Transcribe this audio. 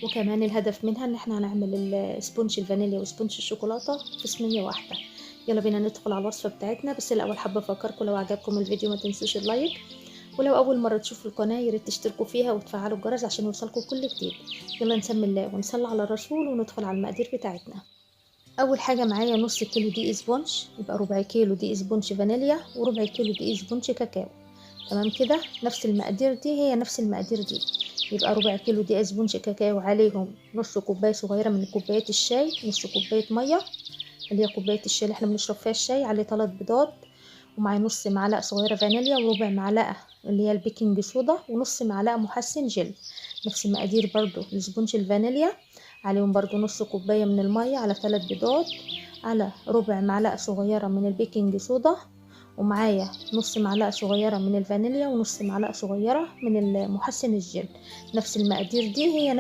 وكمان الهدف منها ان احنا هنعمل ال sponge الفانيليا و sponge الشوكولاتة في صينية واحدة. يلا بينا ندخل على الوصفة بتاعتنا. بس الاول حابة افكركم لو عجبكم الفيديو ما تنسوش ال like، ولو اول مرة تشوفوا القناة يا ريت تشتركوا فيها وتفعلوا الجرس عشان يوصلكم كل جديد. يلا نسمي الله ونصلي على الرسول وندخل على المقادير بتاعتنا. اول حاجة معايا نص كيلو دقيق sponge، يبقى ربع كيلو دقيق sponge فانيليا وربع كيلو دقيق sponge كاكاو. تمام كده، نفس المقادير دي هي نفس المقادير دي. يبقى ربع كيلو دقيق sponge كاكاو عليهم نص كوباية صغيرة من كوبايات الشاي، نص كوباية مية اللي هي كوباية الشاي اللي احنا بنشرب فيها الشاي، عليه 3 بيضات، ومعايا نص معلقه صغيرة فانيليا وربع معلقه اللي هي ال baking soda ونص معلقه محسن جل. نفس المقادير برضو ل sponge الفانيليا، عليهم برضو نص كوباية من المية على 3 بيضات على ربع معلقه صغيرة من ال baking soda، ومعايا نص معلقه صغيرة من الفانيليا ونص معلقه صغيرة من المحسن الجل. نفس المقادير دي هي